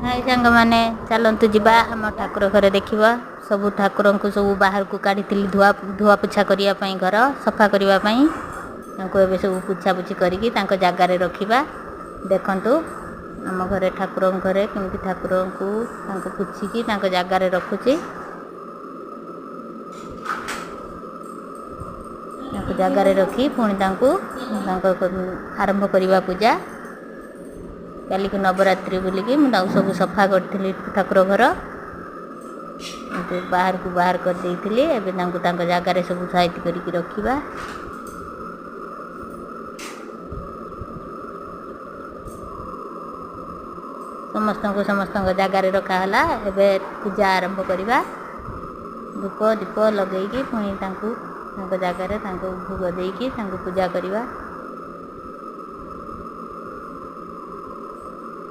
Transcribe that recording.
High ସାଙ୍ଗମାନେ, ଚାଲନ୍ତୁ ଯିବା ଆମ ଠାକୁର ଘରେ ଦେଖିବା। ସବୁ ଠାକୁରଙ୍କୁ ସବୁ ବାହାରକୁ କାଢ଼ିଥିଲି ଧୁଆ ଧୁଆ ପୋଛା କରିବା ପାଇଁ, ଘର ସଫା କରିବା ପାଇଁ। ତାଙ୍କୁ ଏବେ ସବୁ ପୋଛାପୋଛି କରିକି ତାଙ୍କ ଜାଗାରେ ରଖିବା। ଦେଖନ୍ତୁ ଆମ ଘରେ, ଠାକୁରଙ୍କ ଘରେ କେମିତି ଠାକୁରଙ୍କୁ ତାଙ୍କୁ ପୋଛିକି ତାଙ୍କ ଜାଗାରେ ରଖୁଛି। ତାଙ୍କୁ ଜାଗାରେ ରଖି ପୁଣି ତାଙ୍କୁ ତାଙ୍କ ଆରମ୍ଭ କରିବା ପୂଜା। କାଲିକୁ ନବରାତ୍ରି ବୋଲିକି ମୁଁ ତାକୁ ସବୁ ସଫା କରିଥିଲି, ଠାକୁର ଘର ଏମିତି ବାହାରକୁ ବାହାର କରିଦେଇଥିଲି। ଏବେ ତାଙ୍କୁ ତାଙ୍କ ଜାଗାରେ ସବୁ ସାଇତି କରିକି ରଖିବା। ସମସ୍ତଙ୍କୁ ସମସ୍ତଙ୍କ ଜାଗାରେ ରଖାହେଲା। ଏବେ ପୂଜା ଆରମ୍ଭ କରିବା। ଧୂପ ଦୀପ ଲଗେଇକି ପୁଣି ତାଙ୍କୁ ତାଙ୍କ ଜାଗାରେ ତାଙ୍କୁ ଭୋଗ ଦେଇକି ତାଙ୍କୁ ପୂଜା କରିବା।